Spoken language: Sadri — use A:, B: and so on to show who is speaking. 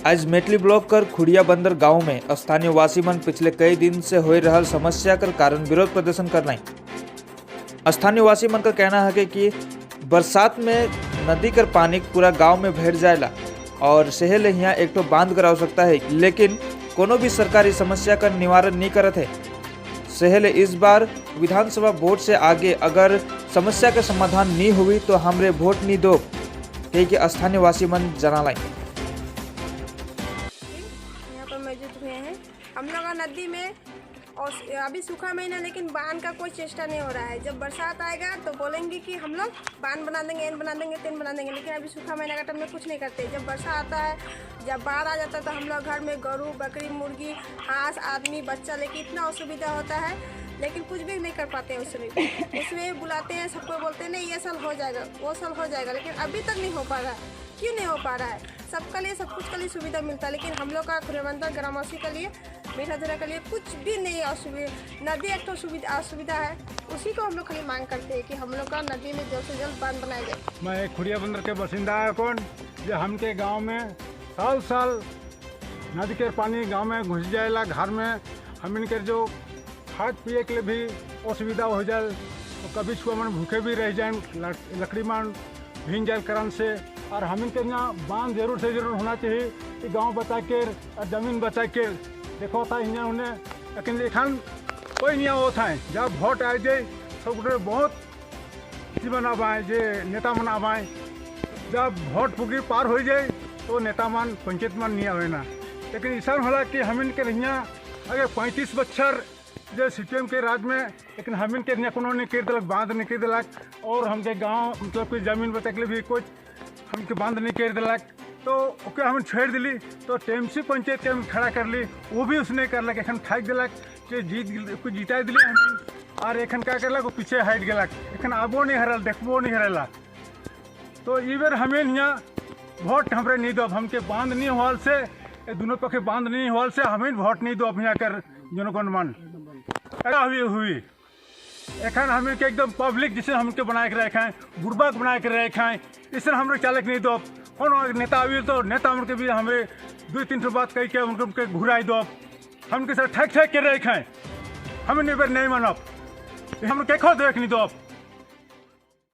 A: आज मेटली ब्लॉक कर खुड़िया बंदर गांव में स्थानीय वासी मन पिछले कई दिन से हो रहल समस्या कर कारण विरोध प्रदर्शन कर रहे। स्थानीय वासी मन का कहना है कि बरसात में नदी कर पानी पूरा गांव में भर जाएला और शहर यहाँ एक तो बांध कर आवश्यकता है, लेकिन कोनो भी सरकारी समस्या का निवारण नहीं करत है। शहर इस बार विधानसभा वोट से आगे अगर समस्या का समाधान नहीं हुई तो हमरे वोट नहीं दो कि स्थानीय वासी मन जना लाई।
B: यहाँ पर मौजूद हुए हैं। हम लोग का नदी में और अभी सूखा महीना, लेकिन बांध का कोई चेष्टा नहीं हो रहा है। जब बरसात आएगा तो बोलेंगे कि हम लोग बांध बना देंगे, एन बना देंगे, तेन बना देंगे, लेकिन अभी सूखा महीना का टाइम में कुछ नहीं करते। जब बरसात आता है, जब बाढ़ आ जाता है, तो हम लोग घर में गरू, बकरी, मुर्गी, हांस, आदमी, बच्चा लेके इतना असुविधा होता है, लेकिन कुछ भी नहीं कर पाते हैं। उसमें उसमें बुलाते हैं सबको, बोलते हैं, नहीं, ये साल हो जाएगा, वो साल हो जाएगा, लेकिन अभी तक नहीं हो पा रहा है। क्यों नहीं हो पा रहा है? सबका लिए, सब कुछ के लिए सुविधा मिलता है, लेकिन हम लोग का खुरेबंदर ग्रामवासी के लिए, मीठाधुरा के लिए कुछ भी नहीं असुविधा। नदी एक तो सुविधा असुविधा है, उसी को हम लोग खाली मांग करते हैं कि हम लोग का नदी में जल्द से जल्द बांध बनाया जाए।
C: मैं खुड़िया बंदर के बासिंदा है। कौन जो हमके गांव में साल साल नदी के पानी गांव में घुस जाएला घर में। हमन के जो खाद पिए के लिए भी असुविधा हो जाए, तो कभी छुआ मन भूखे भी रह जाए, लकड़ी मन भींग जाए करंट से। और हमन के यहाँ बांध जरूर से जरूर होना चाहिए कि गांव बचा के और जमीन बचा के। देखो था यहाँ उन्हें, लेकिन एखन कोई नहीं होता है। जब वोट आ जाए, सब बहुत जीवन आबाए, जे नेता मन आबाए। जब वोट पुगी पार हो जाए तो नेता मन, पंचायत मन नहीं आवे ना। लेकिन ऐसा होला कि हमन के यहाँ आगे 35 बच्छर जो सीपीएम के राज में, लेकिन हमन के यहाँ कोनो नहीं कर दिलक, बांध नहीं कर दिलक और हमके गांव मतलब कोई जमीन बचा के लिए भी कुछ हमके बांध नहीं कर दिलक, तो ओके हम छोड़ दिली। तो टेमसी पंचायत के हम खड़ा कर ली, वो भी उसने करलक। एखन थाकि दिलक कि जीत कुछ जीता दिली हम और एखन का करलक, वो पीछे हट गेलक। एखन आबो नहीं हरल, देखबो नहीं हरेला। तो ई बेर हमें यहाँ वोट हमरे नहीं दो। हमके बांध नहीं होल से, ये दोनों पखे बांध नहीं होल से हमें वोट नहीं दो। यहाँ कर जनगण मन हुई हुई एखन हमें के एकदम पब्लिक जिसे हमके बनाए के रखे हैं, बुड़बक बनाए के रखे हैं, इससे हमरे चालक नहीं दो। कौन नेता आवी तो नेता उनके भी हमें दो तीन ठो बात कह के उनके उनके घुराई दो। हमके सर ठेक ठेक के रखे हैं। हमें नहीं बेर नहीं मानब, हम के खो देख नहीं दो।